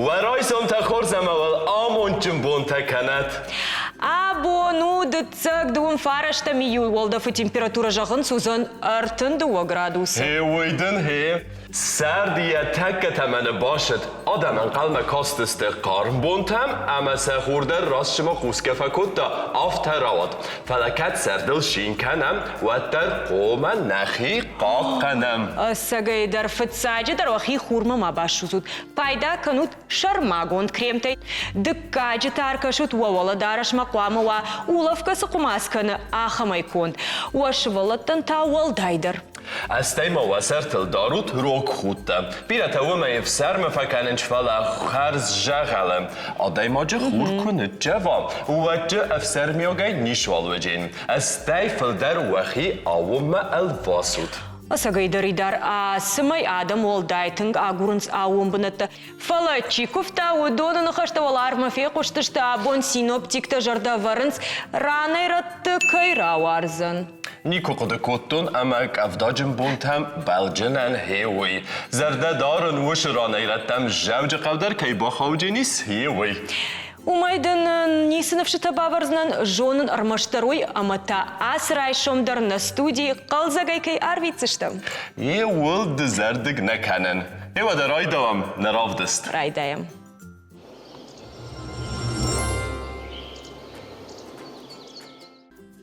Уӕ райсомтӕ хорз ӕмӕ уал амондджын бонтӕ кӕнӕт! Абон у дыццӕг дыууын фарӕстӕм июль уӕлдӕфы температурӕ зӕгъынц уыдзӕн 32 градусы. Гъе уый дын гъе! Сӕрд йӕ тӕккӕ тӕмӕны басыд. Адӕм ӕнхъӕлмӕ кастысты хъарм бонтӕм ӕмӕ сӕ хур дӕр раст цыма хъусгӕ фӕкодта, афтӕ рауад. Фӕлӕ кӕд сӕрдыл цин кӕнӕм, уӕддӕр хъуамӕ нӕхи хъахъхъӕнӕм. Ӕцӕгӕйдӕр, фыццаджыдӕр уӕхи хурмӕ ма басудзут. Пайда кӕнут сӕрмагонд кремтӕй. Дыккаджы та ӕркӕсут уӕ уӕлӕдарӕсмӕ хъуамӕ уа, улӕфгӕ цы хъуымац кӕны, ахӕмӕй конд. Уӕ сывӕллӕттӕн та уӕлдайдӕр. Ӕстӕй ма уӕ сӕртыл дарут рог худтӕ. Бирӕтӕ уымӕй ӕфсӕрмы фӕкӕнынц, фӕлӕ хӕрз зӕгъӕлы. Адӕймаджы хур куы ныццӕва, уӕд дзы ӕфсӕрмиагӕй ницуал уыдзӕн. Ӕстӕй фылдӕр уӕхи аууонмӕ ӕлвасут. Ӕцӕгӕйдӕр дӕр цымӕй адӕм уӕлдай тынг агурынц аууон бынӕттӕ. Фӕлӕ чи куывта, уыдоны ныхӕстӕ уӕларвмӕ фехъуыстысты, абон синоптиктӕ зӕрдӕ ӕвӕрынц, ранӕй-рӕтты кӕй рауардзӕн. Никуы хъуыды кодтон ӕмӕ къӕвдаджын бонтӕм бӕлджынӕн гъе уый. Зӕрдӕ дарын уыцы ранӕй-рӕттӕм Дзӕуджыхъӕу дӕр кӕй бахауджынис, гъе уый. Уымӕй дын ницы ныфсытӕ бавӕрдзынӕн, зонын ӕрмӕстдӕр уый, ӕмӕ та ацы райсом дӕр нӕ студийы хъӕлдзӕгӕй кӕй арвитдзыстӕм. Иууыл дызӕрдыг нӕ кӕнын. Уӕдӕ райдайӕм нӕ равдыст. Райдайӕм.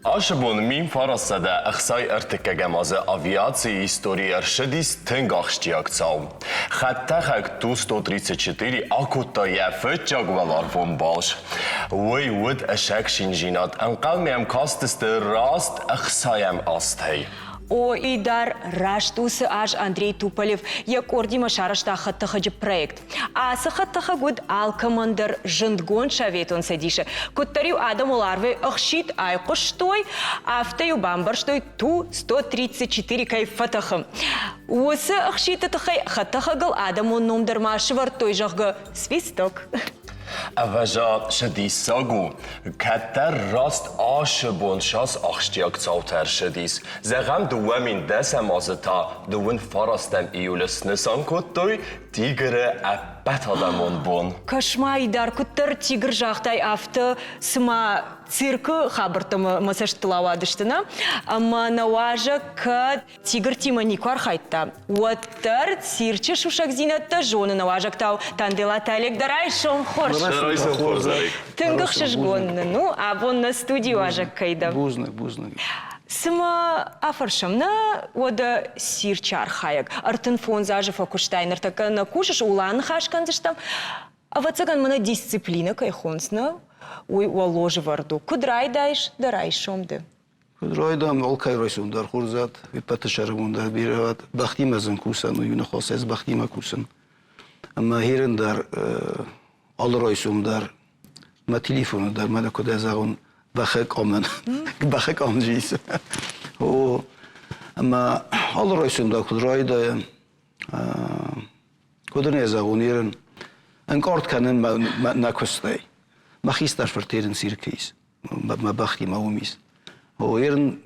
Ацы бон 1963 азы авиацийы историйы ӕрцыдис тынг ахсджиаг цау. Хӕдтӕхӕг Ту-134 акодта йӕ фыццаг уӕларвон балц. Уый уыд ӕцӕг циндзинад, ӕнхъӕлмӕ йӕм кастысты раст ӕхсайӕм азтӕй. О, Идар, раст уыцы аз Андрей Туполев йӕ къордимӕ сарӕзта хӕдтӕхӕджы проект. Ацы хӕдтӕхӕг уыд алкӕмӕн дӕр зындгонд Советон Цӕдисы. Куыддӕр-иу адӕм уӕларвӕй ӕхситт айхъуыстой, афтӕ-иу бамбӕрстой Ту-134 кӕй фӕтӕхы. Уыцы ӕхситты тыххӕй хӕдтӕхӕгыл адӕмон ном дӕр ма сӕвӕрдтой, зӕгъгӕ, свисток. Ӕвӕдза, цы диссаг у, кӕддӕр раст ацы бон цас ахсджиаг цаутӕ ӕрцыдис. Зӕгъӕм, 2010 азы та дыууын фарастӕм июлы снысан кодтой Тигры ӕппӕтадӕмон бон. Кӕс-ма, Идар, куыддӕр тигр загътай, афтӕ цыма циркы хабӕрттӕ мӕ цӕстытыл ауадысты, нӕ? Ӕмӕ нӕ уазӕг кӕд тигртимӕ никуы архайдта, уӕддӕр цирчы сусӕгдзинӕдтӕ зоны нӕ уазӕгтау Танделаты Олег дӕ райсом хорз. Райсом хорз, Олег. Тынг ӕхсызгон нын у, абон нӕ студийы уазӕг кӕй дӕ. Бузныг, бузныг. Цымӕ афӕрсӕм нӕ, уӕдӕ цирчы архайӕг 35 азы фӕкуыстай, ныртӕккӕ нӕ кусыс, ууыл аныхас кӕндзыстӕм. Ӕвӕццӕгӕн мӕнӕ дисциплинӕ кӕй хонынц, нӕ, уый уӕллоз ӕвӕрд у. Куыд райдайыс дӕ райсом ды? Куыд райдам, алкӕй райсом дӕр хорзат, ӕппӕты сӕрыбон дӕр бирӕ уат. Бӕхтимӕ зын кусӕн у, иу ныхас ӕз бӕхтимӕ кусын. Ӕмӕ херын дӕр алы райсом дӕр мӕ телефоны дӕр мӕнӕ куыд зӕгъон, бӕхы къомӕн, бӕхы къом ис. О, ӕмӕ алы райсом дӕр куыд райдайӕм, куыд ын зӕгъон, ерын ӕнкъард кӕнын мӕ нӕ куыстӕй. Мӕ хистӕр фырт ерын циркы ис. Мӕ бӕхтимӕ уым ис. О, ерын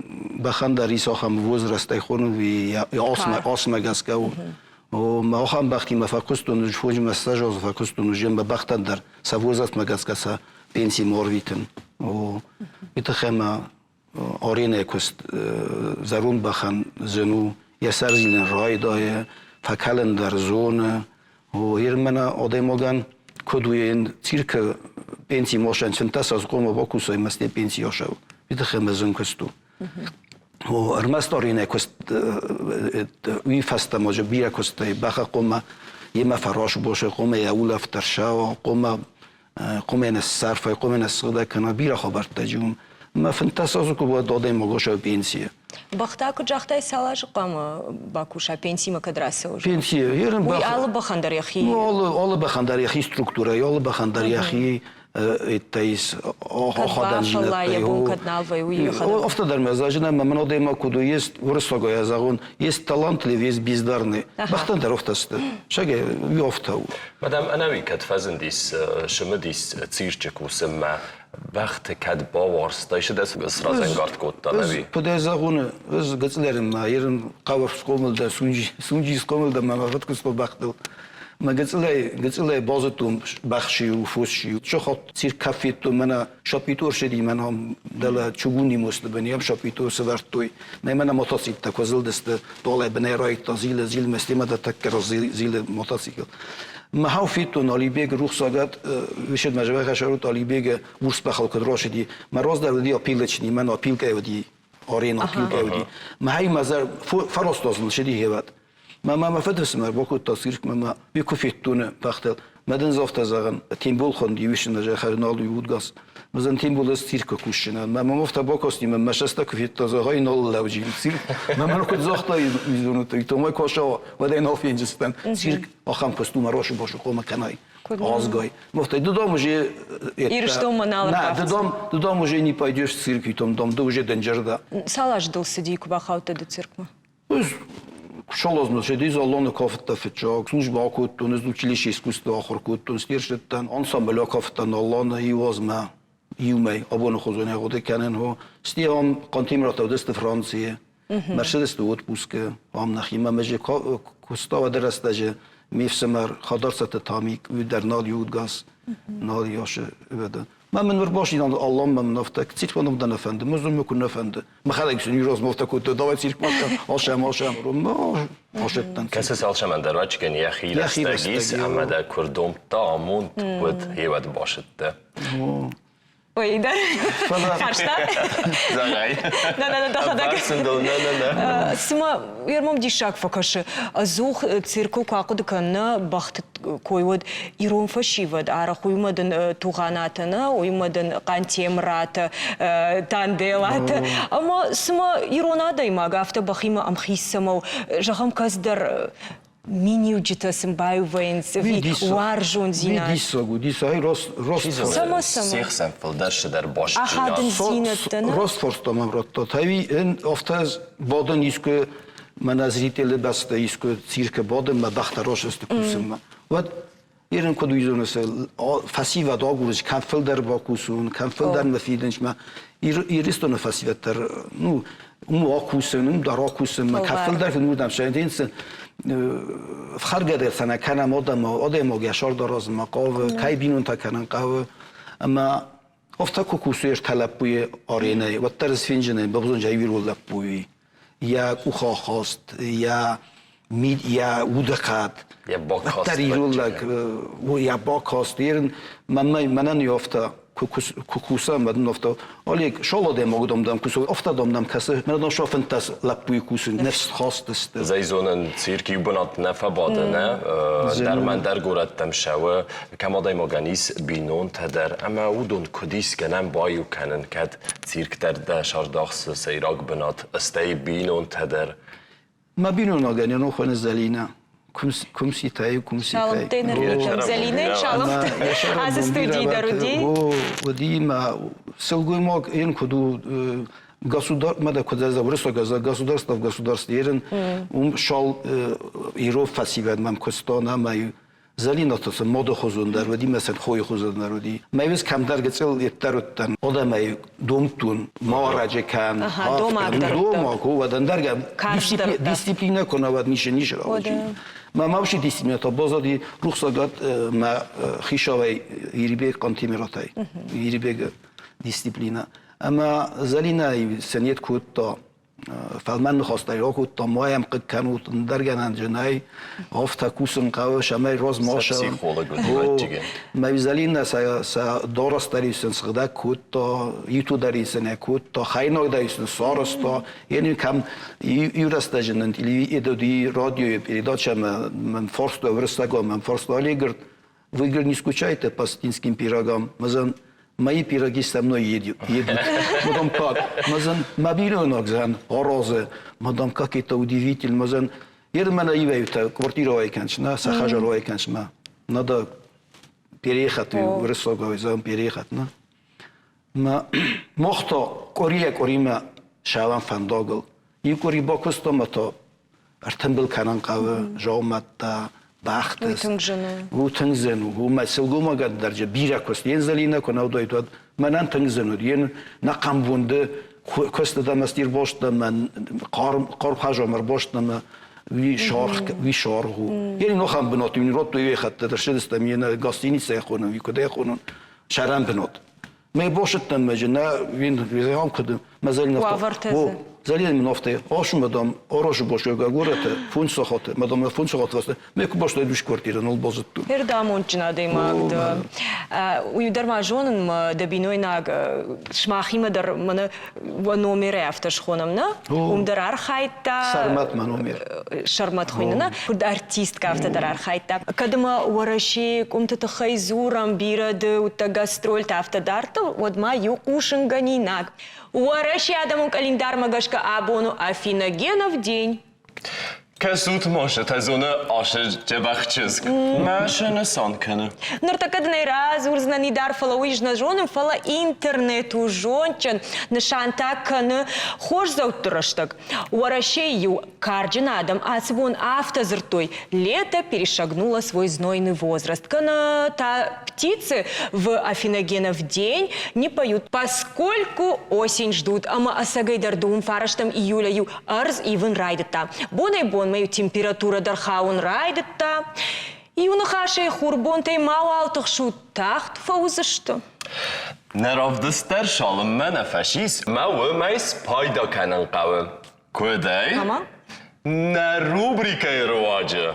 бӕхӕн дӕр ис ахӕм возрастӕй хонын, асмӕ гӕсгӕ у. О, мӕ ахӕм бӕхтимӕ фӕкуыстон, фондзмӕ ссӕдз азы фӕкуыстон, уже мӕ бӕхтӕн дӕр сӕ возрастмӕ гӕсгӕ сӕ пенсимӕ арвитын. О, уый тыххӕй мӕ аренӕйы куыст зӕронд бӕхӕн зын у, йӕ сӕр зилын райдайы, фӕкӕлын дӕр зоны. О, ер мӕнӕ адӕймагӕн куыд у йын циркы пенси мосӕн 15 аз хъуамӕ бакусай, мӕсте пенси асӕу. Уый тыххӕй мӕ зын куыст у. О, ӕрмӕст аренӕйы куыст уый фӕстӕ ма бирӕ куыстӕй бӕхы хъуамӕ йемӕ фӕрасбосы, хъуамӕ йӕ улӕфт ӕрсӕуа, хъуамӕ хъуамӕ ныссӕрфай, хъуамӕ ныссыгъдӕг кӕна бирӕ хабӕрттӕ уым. Мӕ 15 азы куы уӕд адӕймаг асӕуы пенсийы. Бӕхтӕ куыд загътай, цал азы хъуамӕ бакуса пенсимӕ кӕд рацӕуы? Пенсийы. Уый алы бӕхӕн дӕр йӕхи. Ну, алы, алы бӕхӕн дӕр йӕхи структурӕ, алы бӕхӕн дӕр йӕхи. Ис ахадӕндзинӕдтӕй. Афтӕ дӕр мӕ зӕгъын, ӕмӕ мын адӕймаг куыд у, есть уырыссагӕй зӕгъон, есть талантлив, есть бездарный. Бӕхтӕн дӕр афтӕ сты. Сӕгӕй афтӕ у. Мадам, ӕнӕуи кӕд фӕзындис цымыдис цирчы кусынмӕ, бӕхты кӕд бауарзтай, цы дӕ сразӕнгард кодта, ӕви? Куыдӕй зӕгъон, ӕз гыццылӕрын ма ерын хъӕуы схъомыл дӕ, сунджи схъомыл дӕ, мӕ мӕ фыд куыстон бӕхтыл. Мӕ гыццылӕй, гыццылӕй базыдтон бӕх чи у, фос чи у. Сахат цирк кӕм федтон, мӕнӕ шапито ссыди, мӕнӕ ам дӕлӕ чугунный мосты бын йӕм шапито сӕвӕрдтой. Мӕ мӕнӕ мотоциклтӕ куы зылдысты, долӕй бынӕй райдта зилы, зилы, мӕ стемӕ дӕр тӕккӕ раз зилы мотоцикл. Мӕ хау федтон Алибег рухсагад, висед мӕ зӕвӕхӕсӕрут Алибеге урс бӕхыл куыд росыди. Мӕ раздӕр уыди опилочный, мӕн опилкӕ уыди, арена опилкӕ уыди. Мӕ хай мӕ зӕр фӕростозын сыди хеват. Мӕ мамӕ фыдыфсымӕр бакодта циркмӕ мӕ уый куы федтон бӕхтыл, мӕ дын афтӕ зӕгъын, Тембол хуынди, уый сын зӕххӕй нал уый удгас. Мӕ зын Тембол ӕз циркы кусджынӕн. Мӕ мам афтӕ бакасти, мӕ мӕ сӕстӕ куы федта, зӕгъай, нал лӕуджи цирк. Мӕ мӕн куыд загъта, изонут, томай куы уӕд ӕй нал фенджыстӕн. Цирк ахӕм куыст у, мӕ расы-басы хъомӕ кӕнай. Азгай. Может, ты дом уже... Ирыстонмӕ нал На, ты дом уже не пойдешь в цирк, и том дом ты уже дынджыр Цал азы дыл цыди, куы бахаудтӕ ды циркмӕ? Ӕз Шолозно седи залоны кафтта фыццаг, службӕ акодтон, ӕз училище искусства ахуыр кодтон, стерсыдтӕн, ансамбль акафтан Алланы иуазмӕ, иумӕ абоны хуызӕн хъуыды кӕнын, хо. Сте ам Хъантемыратӕ уыдысты Францийы, Мерседесты отпускы, ам нӕхимӕ мӕ куыста уӕды рӕстӕджы ме фсымӕр Хадарцаты Тамик, уый дӕр нал иудгас, нал ясы ӕвӕдӕн. Мӕ мын ныр башинан Аллам мӕм нафта, циркмӕ дӕ нӕ фӕнды, мӕ куы нӕ фӕнды. Мӕхӕдӕг сын размовтӕ кодта, давай циркмӕ ашӕм, ашӕм. Ашӕттӕн. Кӕцы алчӕмӕн дӕр вӕччыгӕн йӕхи рӕстӕг ис ӕмӕ дӕ куы рдомдта амонд, уӕд гъеуӕд басыдтӕ. Ой, дӕр. Фарста? Зӕгъай. На, на, на, дӕхӕдӕг. Бацындыл, на, на, на. Цыма йе диссаг фӕкӕсы. Ӕдзух циркыл куы ахъуыды кӕны, бӕхты кой уӕд ирон фӕсивӕд арӕх уыимӕ дын Тугъанатӕ нӕ, уыимӕ дын Хъантемыратӕ, Танделатӕ. Ӕмӕ цыма ирон адӕймаг афтӕ бӕхимӕ ӕмхиц цӕмӕ у, зӕгъӕм, кӕцыдӕр миниуджытӕ сын баиу вӕййынц ӕви уарзондзинад. Диссаг у, диссаг, рост Цӕмӕ, цӕмӕ? Се хсӕн фылдӕр цыдӕр бастдзинад. Ахадындзинӕдтӕ, нӕ? Рост форста мӕм радта. Ӕви ын афтӕ бадын искуы мӕнӕ зрители бӕстӕ искуы циркы бадын мӕ бӕхтӕ росысты кусынмӕ. Уӕд Ерын куыд уый фӕсивӕд агурынц, кӕм фылдӕр бакусын, кӕм фылдӕр мӕ фидынц мӕ Ирыстоны фӕсивӕд дӕр, ну, уым акусын, уым дӕр акусын, мӕ кӕм фылдӕр фидын, уырдӕм сӕ фхӕргӕ дӕр сӕ нӕ кӕнӕм адӕмаг йӕ сӕрд аразынмӕ хъавы, кӕй бинонтӕ кӕнын хъӕуы, ӕмӕ афтӕ куы кусы ӕртӕ лӕппуйы аренӕйы, уӕддӕр ӕз фенджынӕн бабзонджы ирон лӕппуйы йӕ къухахаст, йӕ мид, йӕ удыхъӕд. Йӕ бакаст. Уӕддӕр ирон лӕг, йӕ бакаст. Ерын мӕнӕн афтӕ куы кусӕм, уӕд афтӕ Олег, шоладем огдом кусу, афтӕ дом дам кӕсы, мӕнӕ шофынтӕ лӕппуйы кусын, ныфсхаст сты. Зӕйзонӕн цирк иу бынат нӕ фӕбады, нӕ? Дӕр мӕн дӕр горӕттӕм сӕуы, кӕм адӕймагӕн ис бинонтӕ дӕр, ӕмӕ уыдон куыд ис гӕнӕн баиу кӕнын, кӕд цирк дӕр дӕ сӕрдахсы сӕйраг бынат, стӕй бинонтӕ дӕр. Мӕ бинойнагӕн йӕ ном Зӕлинӕ. Кумситӕй, Кумситӕй. Саламтӕ нырвитӕм Зӕлинӕ, саламтӕ. Ацы студийы дӕр уыди? Уыди мӕ сылгоймаг ын куыд у государ, мӕ куыд ӕз уырыссаг государство в государстве ерын, уым шал ирон фӕсивӕд мӕм куыста, ӕмӕ Зӕлинӕтӕ сын моды хуызон дӕр уыди, мӕ сын хойы хуызон дӕр уыди. Мӕ ус кӕмдӕр гыццыл йеддӕр уыдтӕн. Адӕмӕй домдтон, ма раджы кӕн, домаг, уӕд ӕндӕр дисциплинӕ куы нӕ уӕд ницы ницы рауади. Мӕ мавши дисциплинӕ та базади рухсагад мӕ хицауӕй Ирибег Хъантемиратӕй. Ирибег дисциплинӕ. Ӕмӕ Зӕлинӕ сӕнет кодта фӕлмӕн ныхӕстӕй ракодта, ма йӕм хъыг кӕнут, ӕндӕр гӕнӕн нӕй, афтӕ кусын хъӕуы, цӕмӕй размӕ Психолог уыди Мӕ Залина сӕ дарӕс дӕр исын сыгъдӕг кодта, иту дӕр исын кодта, хӕйнаг дӕр исын сарӕзта. Йе кӕм иу рӕстӕджы нын телевиденийы радиойы передачӕ мӕн фарста уырыссагау мӕн фарста Олегырт, Вы, говорит, не скучаете по осетинским пирогам? Мазан, мои пироги со мной едут. Мадам, как? Мазан, мобильный зан, орозы. Мадам, как это удивительно. Мазан, ер мӕнӕ ивӕйутӕ, квартира уӕй кӕныс, на, сӕ хӕдзар уӕй кӕныс, ма. Надо. Переход, уырыссагау зӕгъӕм переход, нӕ? Мӕ мах та къуырийӕ-къуыримӕ сӕвӕм фӕндагыл. Иу къуыри бакуыстам ӕмӕ та ӕртымбыл кӕнын хъӕуы дзаумӕттӕ, бӕхты. Уый тынг зын у. У тынг зын у. Уымӕ сылгоймагӕн дӕр бирӕ куыст. Йе Зӕлинӕ куы нӕ уыдаид, уӕд мӕнӕн тынг зын уыд. Йе нӕхъӕн бонды куысты дӕм ӕрбаст ӕмӕ хъарм ӕрбаст ӕмӕ уый саргъ у. Йе нохӕн бынат, уый радтой уый хӕтты дӕр ссыдыстӕм, йе нӕ гостиницӕйы хонын, уый куыд ӕй хонын, сӕрӕн бынат. Мӕ босыдтӕн мӕ нӕ вин куыд мӕ зӕлин Уавӕртӕ дзы. Зӕлин мын афтӕ, ошумӕ дам, орошы бошёга горӕты фунт сахаты, мӕ дам фунт сахаты васта, мӕ куы бастай душ квартира, нал базыдтон. Ӕрдамондджын адӕймаг дӕ. Уый дӕр ма зонын, мӕ дӕ бинойнаг сымахимӕ дӕр мӕнӕ уӕ номерӕй афтӕ схонӕм, нӕ? Уым дӕр архайдта. Сӕрмӕт мӕ номер. Сӕрмӕт хуыйны, нӕ? Куыд артисткӕ афтӕ дӕр архайдта. Кӕд ӕмӕ Уӕрӕсейы къуымты тыххӕй дзурӕм, бирӕ ды уыдтӕ гастрольтӕ афтӕ дардыл, уӕд ма иу хъусынгӕнинаг. Уӕрӕсе адӕмон къӕлиндармӕ гӕсгӕ абон у Афиногенов день. Кӕсут, Машӕ зоны ашы дзӕбӕх чызг. Маша нысан кӕны. Ныртӕккӕ дын ӕй радзурдзынӕн идар, фӕлӕ уый ӕз нӕ зонын, фӕлӕ интернет у зондджын, нысантӕ кӕны хорздзӕутты рӕстӕг. Уӕрӕсейы-иу карджын адӕм ацы бон афтӕ дзырдтой: «Лето перешагнуло свой знойный возраст». Кӕнӕ та птицы в Афиногенов день не поют, поскольку осень ждут. Ӕмӕ ӕцӕгӕйдӕр дыууын фарӕстӕм июля-иу ӕрдз ивын райдыдта. Бонӕй-бонмӕ-иу температурӕ дӕр хауын райдыдта. Иу ныхасӕй хурбонтӕй мауал тыхсут, тагъд фӕуыдзысты. Нӕ равдыст дӕр цалынмӕ нӕ фӕцис, мӕ уымӕй спайда кӕнын хъӕуы. Куыдӕй? Ӕмӕ? Нӕ рубрикӕйы руаджы.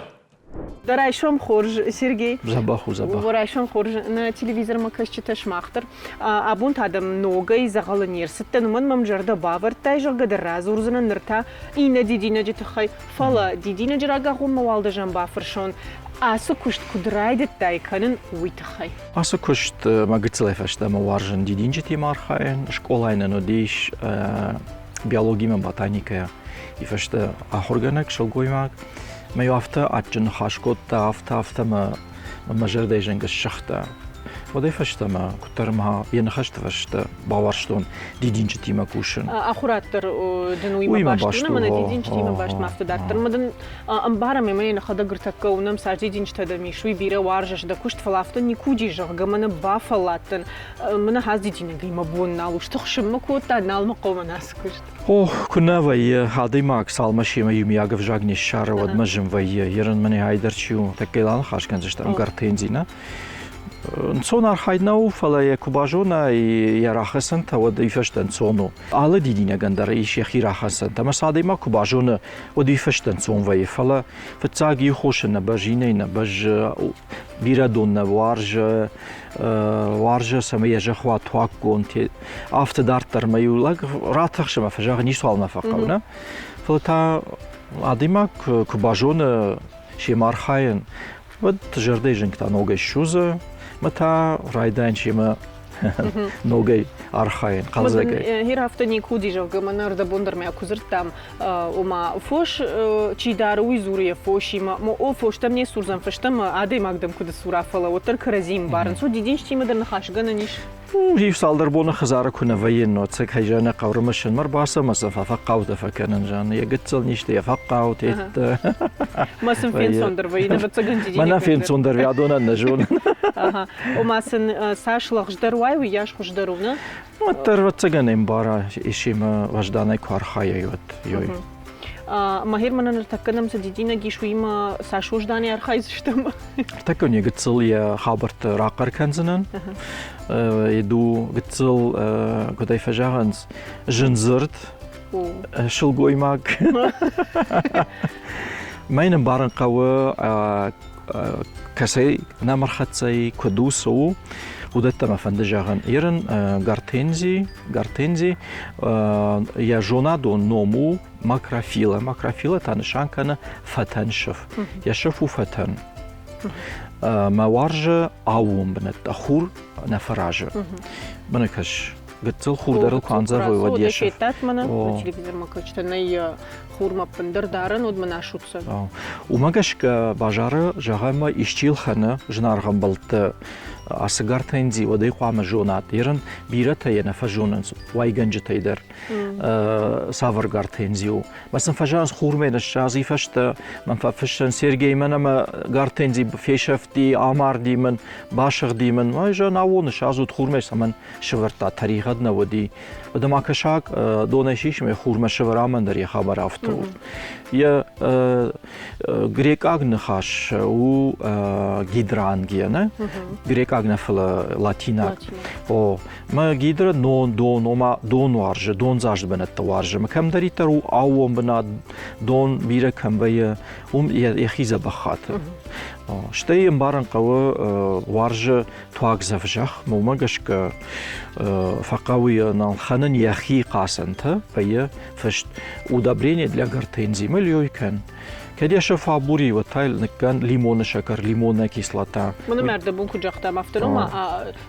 Дӕ райсом хорз, Сергей. Дзӕбӕх у, дзӕбӕх. Райсом хорз нӕ телевизормӕ кӕсджытӕ сымах дӕр. Абон та дӕм ногӕй дзӕгъӕлы не рцыдтӕн, уымӕн мӕм зӕрдӕ бавӕрдтай, зӕгъгӕ дӕр радзурдзынӕн ныр та иннӕ дидинӕджы тыххӕй. Фӕлӕ дидинӕджы рагагъоммӕ уал дӕ зӕм бафӕрсон, ацы куыст куыд райдыдтай кӕнын, уый тыххӕй. Ацы куыст мӕ гыццылӕй фӕстӕмӕ уарзын дидинджытимӕ архайын. Скъолайы нын уыдис биологимӕ ботаникӕйӕ и фӕстӕ ахуыргӕнӕг сылгоймаг. Мӕ афтӕ адджын ныхас кодта, афтӕ, афтӕ мӕ мӕ зӕрдӕйы зынг ссыгъта. Уӕдӕй фӕстӕмӕ куыддӕр ма йӕ ныхӕсты фӕстӕ бауарзтон дидинджытимӕ кусын. Ахуырад дӕр дын уыимӕ баст у, мӕнӕ дидинджытимӕ баст ма афтӕ дарддӕр. Мӕ дын ӕмбарӕм, ӕмӕ йӕ нӕхӕдӕг ӕртӕккӕ уынӕм, цас дидинджытӕ дӕм ис, уый бирӕ уарзыс дӕ куыст, фӕлӕ афтӕ никуы уыди, зӕгъгӕ, мӕнӕ бафӕлладтӕн, мӕнӕ хӕдз дидинӕгӕй мӕ бон нал у, стыхсын мӕ кодта, нал мӕ хъӕуы мӕнӕ ацы куыст. О, куы нӕ вӕййы, адӕймаг цалмӕ семӕ иумиаг ӕвзаг не ссары, уӕдмӕ зын вӕййы. Ерын мӕнӕ айдӕр чи у, тӕккӕ йыл аныхас кӕндзыстӕм гортензи, нӕ? Ӕнцон архайд нӕу, фӕлӕ йӕ куы базонай йӕ рахӕцӕнтӕ, уӕд уый фӕстӕ ӕнцон у. Алы дидинӕгӕн дӕр ис йӕхи рахӕцӕнтӕ, ӕмӕ сӕ адӕймаг куы базоны, уӕд уый фӕстӕ ӕнцон вӕййы. Фӕлӕ фыццаг иу хосы нӕ бӕззы, иннӕйы нӕ бӕззы, бирӕ дон нӕ уарзы, уарзы, цӕмӕй йӕ зӕхх уа туаггонд. Афтӕ дарддӕр мӕ иу лӕг ратыхсы ӕмӕ фӕзӕгъы, ницуал мӕ фӕхъӕуы, нӕ? Фӕлӕ та адӕймаг куы базоны семӕ архайын, уӕд зӕрдӕйы зынг та ногӕй ссудзы, мӕ та райдайын семӕ ногӕй архайын хъӕлдзӕгӕй. Гъер афтӕ никуы уыди, зӕгъгӕ, мӕнӕ ӕрдӕбон дӕр мӕ куы дзырдтам, ома фос чи дары, уый дзуры йӕ фосимӕ. О, фостӕм не сурдзӕн фӕстӕмӕ, адӕймаг дӕм куыд сура, фӕлӕ уӕддӕр кӕрӕдзи ӕмбарынц. Уӕд дидинджытимӕ дӕр ныхасгӕнӕн ис? Иу цалдӕр боны хӕдзары куы нӕ вӕййын, уӕд сӕ кӕй зӕгъын хъӕуы рымысынмӕ ӕрбацӕуын сӕ фӕхъхъаутӕ фӕкӕнын, зӕгъын, йӕ гыццыл низты йӕ фӕхъхъау, теттӕ. Мӕ сын фенцондӕр вӕййы, ӕвӕццӕгӕн дидинӕг. Мӕнӕ фенцондӕр адонӕн нӕ зонын. Ома сын цас лӕгъздӕр уай, уыйас хуыздӕр у, нӕ? Уӕддӕр, ӕвӕццӕгӕн, ӕмбара, исимӕ уӕзданӕй куы архайай, уӕд ёй. Махер мӕнӕ ныртӕккӕ нӕм цы дидинӕг ис, уыимӕ цас уӕзданӕй архайдзыстӕм? Ныртӕккӕ не гыццыл йӕ хабӕртты рахъӕр кӕндзынӕн. Иду гыццыл, куыд ӕй фӕзӕгъынц, зындзырд сылгоймаг. Мӕн ӕмбарын хъӕуы кӕцӕй нӕм ӕрхӕццӕ и, куыд у, цы у, уыдӕттӕ мӕ фӕнды зӕгъын. Ерын гортензи, гортензи йӕ зонадон ном у макрофила. Макрофила та нысан кӕны фӕтӕн сыф. Йӕ сыф у фӕтӕн. Мӕ уарзы аууон бынӕттӕ, хур нӕ фӕразы. Мӕнӕ кӕс, гыццыл хур дӕр ыл куы андзӕвой, уӕд йӕ сыф. Федтат мӕнӕ телевизормӕ кӕсджытӕ нӕй хурмӕ ӕппындӕр дарӕн, уӕд мын асудздзӕн. Уымӕ гӕсгӕ базары, зӕгъӕм, исчи лхӕны зынаргъ ӕмбӕлтты. Ацы гортензи, уӕд ӕй хъуамӕ зонат. Ерын бирӕтӕ йӕ нӕ фӕзонынц, уӕйгӕнджытӕй дӕр цавӕр гортензи у. Мӕ сын фӕзӕгъынц хурмӕ ныссадзи фӕстӕ, мӕн фӕфыссӕн Сергей мӕн ӕмӕ гортензи фесӕфти, амарди мын, басыгъди мын. Ай зӕгъын, ауон ныссадзут хурмӕ цӕмӕн сывӕрдта, тӕригъӕд нӕ уыди. Уӕдӕ ма кӕсаг донӕй сисмӕ хурмӕ сывӕр амӕн дӕр йӕ хабар афтӕ у. Йӕ грекъаг ныхас у гидрангия, нӕ? Грекъаг нӕ, фӕлӕ латинаг. О, мӕ гидра нон, дон, ома дон уарзы, дондзаст бынӕттӕ уарзы. Мӕ кӕмдӕриддӕр у аууон бынат, дон бирӕ кӕм вӕййы, уым йӕхи дзӕбӕх хаты. Стӕй ӕмбарын хъӕуы, уарзы туагдзӕф зӕхх, уымӕ гӕсгӕ фӕхъӕуы йӕ нӕлхӕнын йӕхи хъацӕнтӕ, вӕййы фыст удобрение для гортензии мыльёй кӕн. Кӕд йӕ сӕфабури, уӕд та ныккӕн лимоны сӕкӕр, лимонная кислота. Мӕнӕ мӕрдӕбон куыд загътам, афтӕ ма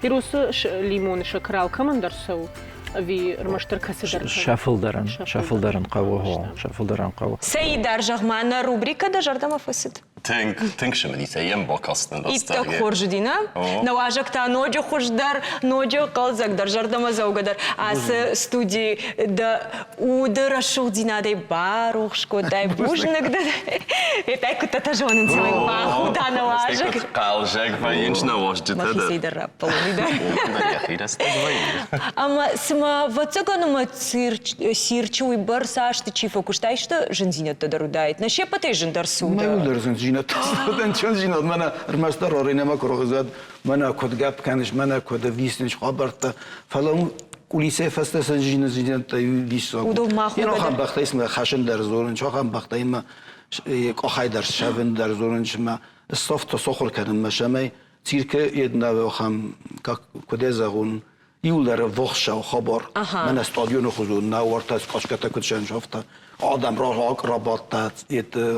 Иросы лимоны сӕкӕр алкӕмӕн дӕр цӕуы ӕви ӕрмӕстдӕр кӕцыдӕр? Сӕ фылдӕрӕн, сӕ фылдӕрӕн хъӕуы, хо, сӕ фылдӕрӕн хъӕуы. Цӕйдӕр, зӕгъ-ма, нӕ рубрикӕ дӕ зӕрдӕмӕ фӕцыд? Тынг, тынг цымыдисӕй йӕм бакастӕн. Иттӕг хорз уыди, нӕ? Нӕ уазӕг та ноджы хуыздӕр, ноджы хъӕлдзӕгдӕр, зӕрдӕмӕдзӕугӕдӕр. Ацы студийы дӕ уды рӕсугъддзинадӕй барухс кодтай. Бузныг дын. Этай куыдтӕ зонынц, бахуда нӕ уазӕг. Хъӕлзӕг вӕййынц нӕ уазджытӕ дӕр. Мӕхицӕй дӕр раппӕлон дӕр. Йӕхи рӕстӕг вӕййы. Ӕмӕ цыма ӕвӕццӕгӕн ӕмӕ цирчы уыйбӕрц азты чи фӕкуыста, исты зындзинӕдтӕ дӕр уыдаид. Нӕ се ппӕтӕй зындӕр цы уыд? Мӕ дӕр зындзинӕдтӕ зындзинад мӕнӕ ӕрмӕстдӕр аренӕмӕ куы рахизӕд, мӕнӕ куыд гӕпп кӕныс, мӕнӕ куыд ӕвдисынц хабӕрттӕ, фӕлӕ кулисӕй фӕстӕ цы зындзинӕдтӕ диссаг. Уыдон ма Йе ахӕм бӕхтӕй сын хӕсын дӕр зонын, ахӕм бӕхтӕй ма къахӕй дӕр сӕвын дӕр зонын, ма софт сохур кӕнынмӕ, сӕмӕй циркы еднаве ахӕм, как куыд зӕгъон, иуылдӕр ӕввахсау хабар. Мӕнӕ стадионы хуызон нӕ уартӕ скъачкӕтӕ куыд сӕнсӕфта, адӕм рабадта,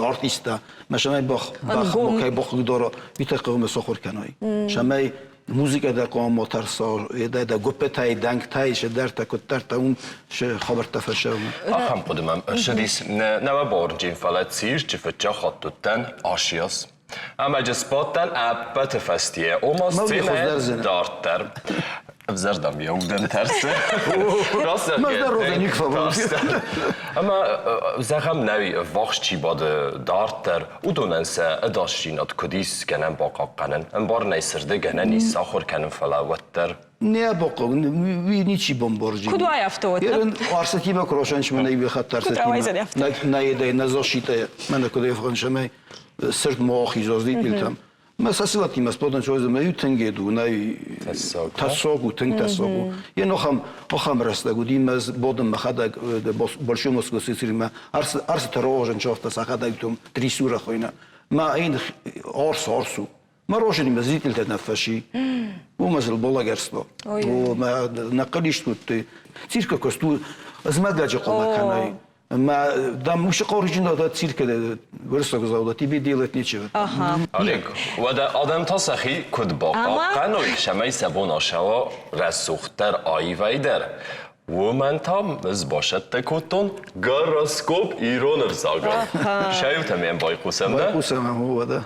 артисттӕ. Мӕ сӕмӕй бах бах бахъыгдара, уый хъуамӕ сахуыр кӕной. Сӕмӕй музыкӕ дӕр хъуамӕ ма тӕрса, дӕ гуыппытӕй, дӕнгтӕй, сӕдӕртӕ, куыддӕртӕ уым сӕ хабӕрттӕ фӕсӕуы. Ахӕм хъуыды мӕм ӕрцыдис нӕ мӕ бауырнджын, фӕлӕ цирчы фыццаг хатт уыдтӕн Асиас. Ӕмӕ джы сбадтӕн ӕппӕты фӕстийӕ, ома сценӕйӕ дарддӕр. Ӕвзӕр дам йӕ удӕн тӕрсы. Ӕмӕ зӕгъӕм, нӕй ӕввахс чи бады дарддӕр, уыдонӕн сӕ ӕдасдзинад куыд ис гӕнӕн бахъахъхъӕнын? Ӕмбарынӕй сырды гӕнӕн ис сахуыр кӕнын, фӕлӕ уӕддӕр Не бохъог, ничи бомборджи. Куыд уай афтӕ уӕд? Ерын арсатимӕ куы росанч мӕнӕ иу хатт арсатимӕ. На едӕй, на защитӕй, мӕнӕ куыд ӕфхъӕнсӕмӕй сырд мо ахизоздитилтӕм. Мӕ сасилатимӕ сподын чойзы мӕ тынг еду, нӕ тӕссаг у, тынг тӕссаг у. Е нохам охам рӕстӕг уыди мӕ бодын мӕхӕдӕг Большой Москвы цицримӕ арсы арсы тарожен чофта сахӕдӕг том трисура хойна. Ма ин арс арсу. Мороженимӕ зрительтӕ нӕ фӕси. Уымӕ зыл болагӕрсто. Мӕ нӕ хъылист уыдтой. Циркы куыст у змӕлгӕджы хъуамӕ кӕнай. Мӕ дам уыцы хъауджын да циркы уырыссаг завода тебе делать нечего. Олег, уӕдӕ адӕм та сӕхи куыд бахъахъхъӕной, цӕмӕй сӕ бон асӕуа рӕсугъддӕр, аивӕйдӕр, Уымӕн та ӕз басӕттӕ кодтон гороскоп ирон ӕвзагыл. Сӕ мӕм байхъусӕм, да? Байхъусӕм, уӕдӕ.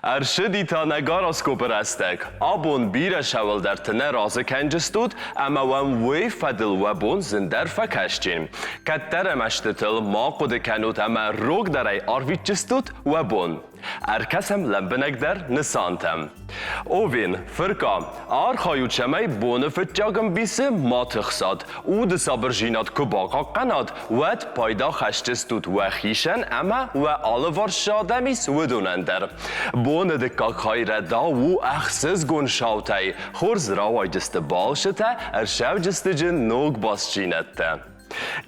Ӕрцыди та нӕ гороскопы рӕстӕг. Абон бирӕ сӕуӕлдӕрты нӕ разы кӕнджыстут, ӕмӕ уӕм уый фӕдыл уӕ бон зындӕр фӕкӕсджын. Кӕддӕр ӕмӕстытыл ма хъуыды кӕнут ӕмӕ рогдӕрӕй арвитджыстут уӕ бон. Ӕркӕсӕм лӕмбынӕгдӕр нысантӕм. Овен, фыркъа, архайут, цӕмӕй боны фыццаг ӕмбисы ма тыхсат, уды сабырдзинад куы бахъахъхъӕнат, уӕд пайда хӕсджыстут уӕхицӕн ӕмӕ уӕ алыварс цы адӕм ис, уыдонӕн дӕр. Боны дыккаг хай рӕдау у ӕхсызгон саутӕй, хорз рауайджысты балцытӕ, ӕрсӕвджыстыджы ног бастдзинӕдтӕ.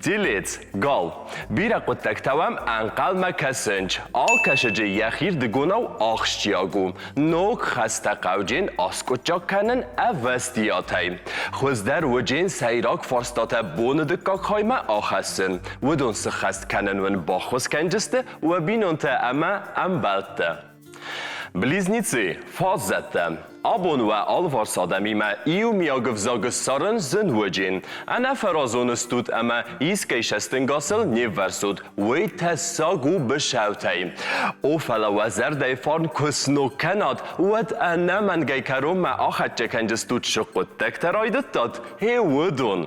Телец, гал. Бирӕ хъуыддӕгтӕ уӕм ӕнхъӕлмӕ кӕсынц. Алкӕсӕджы йӕхирдыгонау ахсджиаг у. Ног хӕстӕ хъауджын аскъуыддзаг кӕнын ӕвӕстиатӕй. Хуыздӕр уыджын сӕйраг фарстатӕ боны дыккаг хаймӕ ахӕссын. Уыдон сыххӕст кӕнын уын баххуыс кӕнджысты уӕ бинонтӕ ӕмӕ ӕмбӕлттӕ. Близнецы, фаззӕттӕ. Абон уӕ алыварс адӕмимӕ иумиаг ӕвзаг ссарын зын уыджин. Ӕнӕфӕразон стут ӕмӕ искӕй сӕстынгасыл не ввӕрсут, уый тӕссаг у быцӕутӕй. О, фӕлӕ уӕ зӕрдӕйы фарн куы сног кӕнат, уӕд ӕнӕмӕнгӕй кӕронмӕ ахӕццӕ кӕнджыстут цы хъуыддӕгтӕ райдыдтат, гъе уыдон.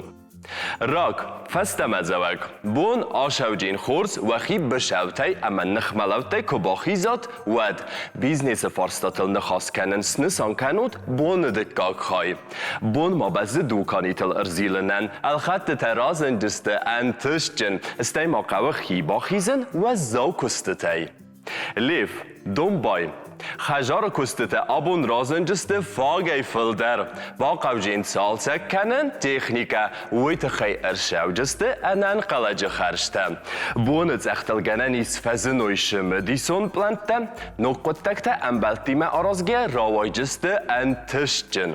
Рак, фӕстӕмӕдзӕуӕг. Бон асӕуджын хорз уӕхи быцӕутӕй ӕмӕ ныхмӕлӕудтӕй куы бахизат, уӕд бизнесы фарстатыл ныхас кӕнын снысан кӕнут боны дыккаг хай. Бон ма бӕззы дуканитыл ӕрзилынӕн, ӕлхӕдтытӕ разындысты ӕнтыстджын, стӕй ма хъӕуы хи бахизын уӕззау куыстытӕй. Лев, домбай. Хӕдзары куыстытӕ абон разынджысты фагӕй фылдӕр. Бахъавджын цалцӕг кӕнын техникӕ, уый тыххӕй ӕрцӕуджысты ӕнӕнхъӕлӕджы хӕрзтӕ. Боны цъӕхтыл гӕнӕн ис фӕзыной цымыдисон пълӕнттӕ, ног хъуыддӕгтӕ ӕмбӕлттимӕ аразгӕ рауайджысты ӕнтыстджын.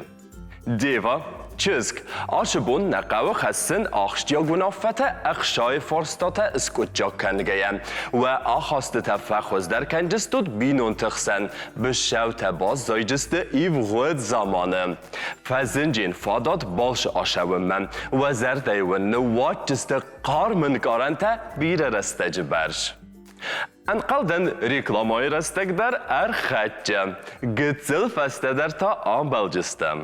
Дева, чызг, ацы бон нӕ хъӕуы хӕссын ахсджиаг уынаффӕтӕ ӕхсайы фарстатӕ скъуыддзаг кӕнгӕйӕ. Уӕ ахастытӕ фӕхуыздӕр кӕнджыстут бинонты хсӕн, быцӕутӕ баззайджысты ивгъуыд заманы. Фӕзынджын фадат балцы ацӕуынмӕ, уӕ зӕрдӕйы уын ныууадздзысты хъарм ӕнкъарӕнтӕ бирӕ рӕстӕджы бӕрц. Ӕнхъӕлдӕн, рекламӕйы рӕстӕг дӕр ӕрхӕццӕ. Гыццыл фӕстӕдӕр та амбӕлдыстӕм.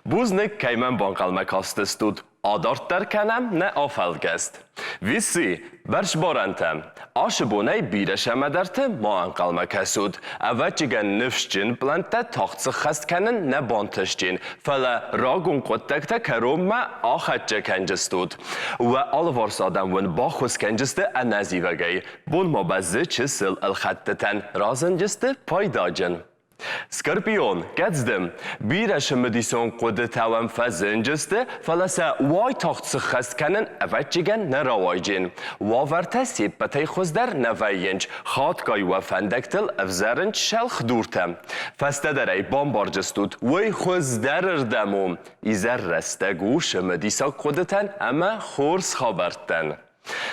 Бузныг, кӕй мӕм банхъӕлмӕ кастыстут. Адарддӕр кӕнӕм нӕ афӕлгӕст. Виси, бӕрцбарӕнтӕ. Ацы бонӕй бирӕ сӕмӕдӕрты ма ӕнхъӕлмӕ кӕсут. Ӕвӕццӕгӕн ныфсджын пълӕнттӕ тагъд сыххӕст кӕнын нӕ бантыстин, фӕлӕ рагон хъуыддӕгтӕ кӕронмӕ ахӕццӕ кӕнджыстут. Уӕ алыварс адӕм уын баххуыс кӕнджысты ӕнӕзивӕгӕй. Бон ма бӕззы чысыл ӕлхӕдтытӕн, разынджысты пайдаджын. Скорпион, кӕцды бирӕ цымыдисон хъуыдытӕ уӕм фӕзынджысты, фӕлӕ сӕ уайтагъд сыххӕст кӕнын ӕвӕццӕгӕн нӕ рауайджын. Уавӕртӕ се ппӕтӕй хуыздӕр нӕ вӕййынц, хатгай уӕ фӕндӕгтыл ӕвзӕрынц цӕлхдуртӕ. Фӕстӕдӕр ӕй бамбарджыстут, уый хуыздӕрырдӕм у. Изӕр рӕстӕг у цымыдисаг хъуыдытӕн ӕмӕ хорз хабӕрттӕн.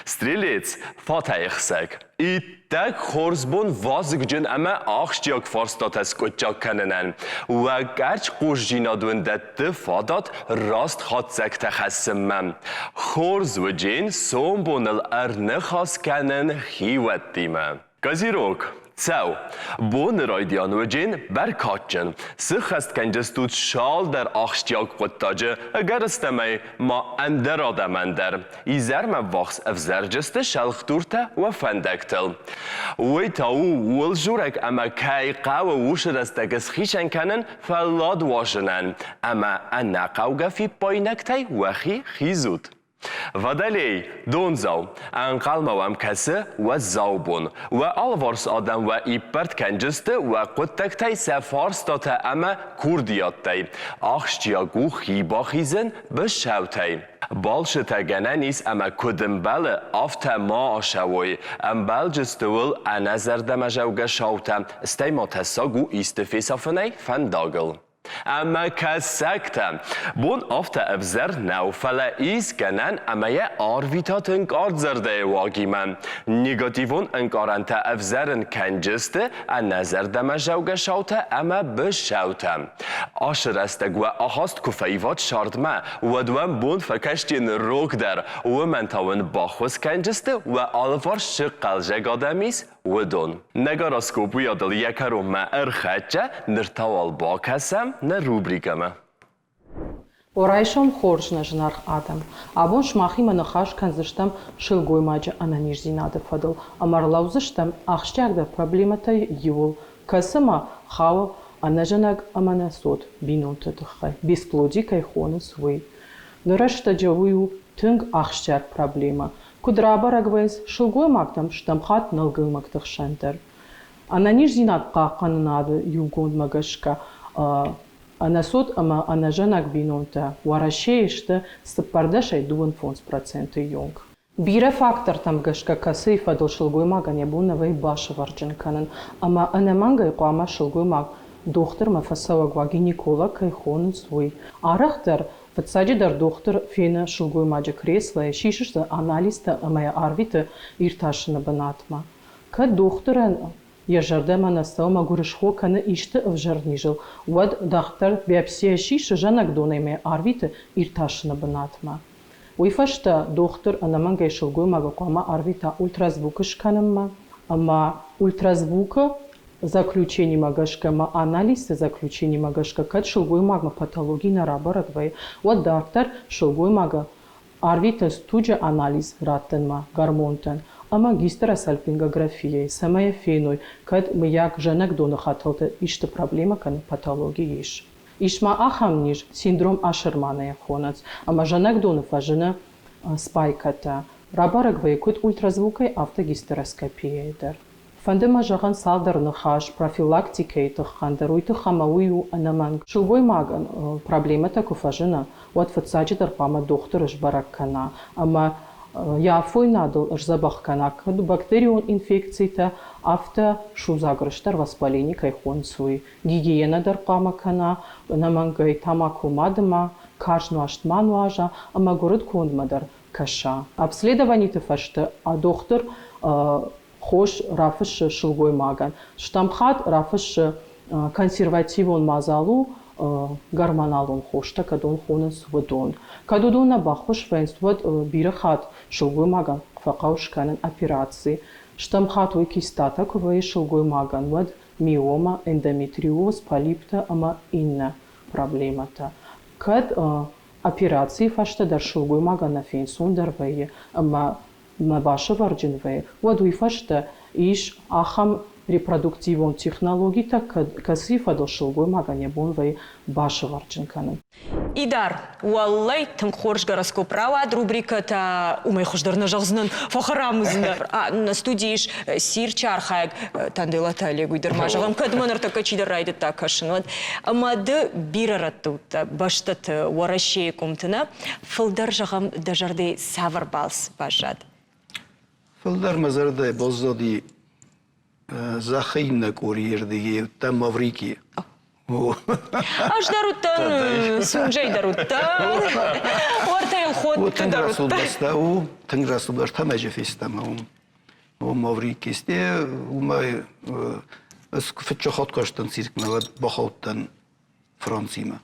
Стрелец, фатӕйхсӕг. Иттӕг хорз бон вазыгджын ӕмӕ ахсджиаг фарстатӕ скъуыддзаг кӕнынӕн. Уӕ къӕрцхъусдзинад уын дӕтты фадат раст хатдзӕгтӕ хӕссынмӕ. Хорз уыджен сомбоныл ӕрныхас кӕнын хиуӕттимӕ. Козерог, цӕу, боны райдиан уыджен бӕркадджын, сыххӕстгӕнджыстут цалдӕр ахсджиаг хъуыддаджы, ӕгӕрыстӕмӕй ма ӕндӕр адӕмӕн дӕр. Изӕрмӕ ввахс ӕвзӕрджысты сӕлхдуртӕ уӕ фӕндӕгтыл. Уый та у ууыл дзурӕг ӕмӕ кӕй хъӕуы уыцы рӕстӕг схицӕн кӕнын фӕллад уадзынӕн ӕмӕ ӕнӕхъӕугӕ фиппаинӕгтӕй уӕхи хизут. Водолей, дондзау, ӕнхъӕлмӕ уӕм кӕсы уӕззау бон. Уӕ алыварс адӕм уӕ иппӕрд кӕнджысты уӕ хъуыддӕгтӕй сӕ фарстатӕ ӕмӕ курдиаттӕй. Ахсджиаг у хи бахизын быцӕутӕй. Балцытӕ гӕнӕн ис ӕмӕ куыд ӕмбӕлы, афтӕ ма ацӕуой. Ӕмбӕлджысты уыл ӕнӕзӕрдӕмӕзӕугӕ саутӕ, стӕй ма тӕссаг у исты фесафынӕй фӕндагыл. Ӕмӕ кӕсӕгтӕ! Бон афтӕ ӕвзӕр нӕу, фӕлӕ ис гӕнӕн ӕмӕ йӕ арвитат ӕнкъард зӕрдӕйы уагимӕ. Негативон ӕнкъарӕнтӕ ӕвзӕрын кӕнджысты ӕнӕзӕрдӕмӕзӕугӕ саутӕ ӕмӕ быцӕутӕ. Ацы рӕстӕг уӕ ахаст куы фӕиват сӕрдмӕ, уӕд уӕм бон фӕкӕсджын рогдӕр, уымӕн та уын баххуыс кӕнджысты уӕ алыварс цы хъӕлдзӕг адӕм ис, уыдон. Нӕ гороскоп уыйадыл йӕ кӕронмӕ ӕрхӕццӕ, ныр та уал бакӕсӕм нӕ рубрикӕмӕ. О, райсом хорз, нӕ зынаргъ адӕм! Абон сымахимӕ ныхас кӕндзыстӕм сылгоймаджы ӕнӕниздзинады фӕдыл ӕмӕ ӕрлӕудзыстӕм ахсджиагдӕр проблемӕтӕй иуыл, кӕцымӕ хауы ӕнӕзӕнӕг ӕмӕ ӕнӕцот бинонты тыххӕй, бесплодие кӕй хонынц, уый. Ныр рӕстӕджы уый у тынг ахсджиаг проблемӕ. Куыд рабӕрӕг вӕййынц сылгоймӕгтӕм стӕм хатт нӕлгоймӕгты хсӕн дӕр. Ӕнӕниздзинад хъахъхъӕнынады иугондмӕ гӕсгӕ ӕнӕцот ӕмӕ ӕнӕзӕнӕг бинонтӕ Уӕрӕсейы сты цыппӕрдӕсӕй 25 проценты онг. Бирӕ фактортӕм гӕсгӕ кӕцыйы фӕдыл сылгоймагӕн йӕ бон нӕ вӕййы басывӕрджын кӕнын ӕмӕ ӕнӕмӕнгӕй хъуамӕ сылгоймаг дохтырмӕ фӕцӕуӕг уа, гинеколог кӕй хонынц, уый. Арӕхдӕр. Фыццаджыдӕр дохтыр фены сылгоймаджы креслойы, сисы дзы анализтӕ ӕмӕ йӕ арвиты иртасыны бынатмӕ. Кӕд дохтырӕн йӕ зӕрдӕмӕ нӕ цӕуы ӕмӕ гуырысхо кӕны исты ӕвзӕр низыл, уӕд дохтыр биопсия сисы зӕнӕгдонӕй ӕмӕ йӕ арвиты иртасыны бынатмӕ. Уый фӕстӕ дохтыр ӕнӕмӕнгӕй сылгоймагы хъуамӕ арвита ультразвук скӕнынмӕ ӕмӕ ультразвукы заключенимӕ гӕсгӕ ӕмӕ анализты заключенимӕ гӕсгӕ кӕд сылгоймагмӕ патологи нӕ рабӕрӕг вӕййы, уӕд дарддӕр сылгоймагы арвитынц туджы анализ раттынмӕ гормонтӕн ӕмӕ гистеросальпингографияйы, цӕмӕй феной, кӕд мыййаг зӕнӕгдоны хӕтӕлты исты проблемӕ кӕнӕ патологи ис. Ис ма ахӕм низ, синдром Ашермана-йы хонынц, ӕмӕ зӕнӕгдоны фӕзыны спайкӕтӕ. Рабӕрӕг вӕййы куыд ультразвукӕй, афтӕ гистероскопияйы дӕр. Фӕнды мӕ зӕгъын цалдӕр ныхас профилактикӕйы тыххӕн дӕр, уый тыххӕй ӕмӕ уый у ӕнӕмӕнг. Сылгоймагӕн проблемӕтӕ куы фӕзына, уӕд фыццаджыдӕр хъуамӕ дохтыры сбӕрӕг кӕна ӕмӕ йӕ афойнадыл сдзӕбӕх кӕна куыд бактерион инфекцитӕ, афтӕ судзаг рыст дӕр воспаление кӕй хонынц, уый. Гигиенӕ дӕр хъуамӕ кӕна, ӕнӕмӕнгӕй тамако ма дыма, карз нуӕзт ма нуаза ӕмӕ гуырыдкондмӕ дӕр кӕса. Обследованиты фӕстӕ дохтыр хос рафыссы сылгоймагӕн. Стӕм хатт рафыссы консервативон мадзал у гормоналон хостӕ, кӕдон хонынц уыдон. Кӕд уыдон нӕ баххуыс вӕййынц, уӕд бирӕ хатт сылгоймагӕн фӕхъӕуы скӕнын операци. Стӕм хатт уый кистатӕ куы вӕййы сылгоймагӕн, уӕд миома, эндометриоз, полиптӕ ӕмӕ иннӕ проблемӕтӕ. Кӕд операцийы фӕстӕ дӕр сылгоймагӕн нӕ фенцондӕр вӕййы ӕмӕ мӕ басывӕрджын вӕййы, уӕд уый фӕстӕ ис ахӕм репродуктивон технологитӕ, кӕцыйы фӕдыл сылгоймагӕн йӕ бон вӕййы басывӕрджын кӕнын. Идар, уӕллӕй, тынг хорз гороскоп рауад, рубрикӕтӕ уымӕй хуыздӕр нӕ зӕгъдзынӕн, фӕхӕрам уыдзынӕ. Нӕ студийы ис цирчы архайӕг Танделаты Олег, уый дӕр ма зӕгъӕм, кӕд мӕ ныртӕккӕ чидӕр райдыдта кӕсын, уӕд. Ӕмӕ ды бирӕ рӕтты уыдтӕ, бӕстӕты, Уӕрӕсейы къуымты нӕ, фылдӕр, зӕгъӕм, дӕ зӕрдӕйы цавӕр балц баззад? Фылдӕр мӕ зӕрдӕйы баззади зӕххы иннӕ къорийы рдыгӕй уыдтӕн Маврикийы. Ӕз дӕр уыдтӕн, Сунжӕй дӕр уыдтӕн, уӕртӕ йыл ходты дӕр уыдтӕн. Тынг у, тынг рӕсугъд бӕстӕ мӕ фестӕм уым. Уым Маврикийы сте, уымӕй ӕз фыццаг хатт кастӕн циркмӕ, уӕд бахаудтӕн Францимӕ.